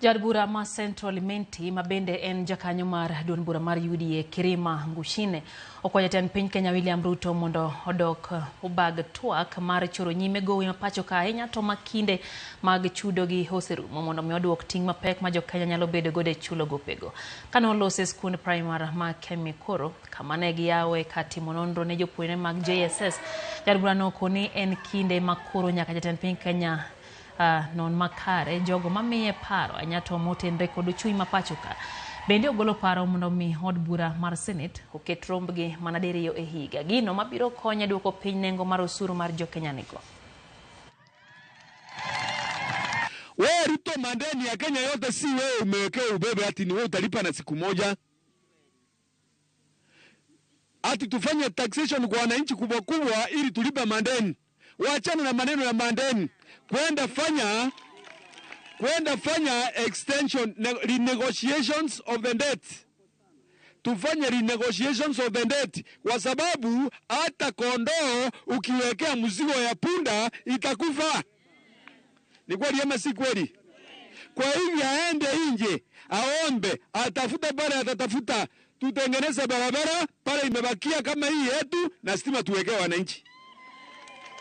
Jaod bura ma Central Imenti ma bende en jakanyo mar duond bura mar UDA Kirima Ngushine okwayo jatend piny Kenya William Ruto mondo odok obag twak mar choro nyime gowi ma pacho ka ahinya to ma kinde mag chudo gi oserumo mondo mi oduok ting' mapek ma jokenya nyalo bedo godo e chulo gopego. Kane olose skund primar ma Kemikoro kama ne giyawe ka timo nonro ne jopuonjre mag JSS, jaod burano okoni en kinde ma koro nyaka jatend piny Kenya non makare jogo mamiye paro ahinya to motenre kod uchumi ma pacho ka. Bende ogolo paro mondo mi od bura mar Senate oket rombgi mana diriyo e higa. Gino mabiro konyo e duoko piny nengo mar osuru mar jokenya nigo. Wewe Ruto, madeni ya Kenya yote si wewe umewekewa ubebe, ati ni wewe utalipa na siku moja. Ati tufanye taxation kwa wananchi kubwa kubwa ili tulipe madeni. Waachane na maneno ya madeni. Kwenda fanya extension renegotiations of the debt. Tufanye renegotiations of the debt kwa sababu hata kondoo ukiwekea mzigo ya punda itakufa. Ni kweli ama si kweli? Kwa hivyo aende nje aombe, atafute pale, atatafuta, tutengeneze barabara pale imebakia kama hii yetu, na stima tuwekee wananchi.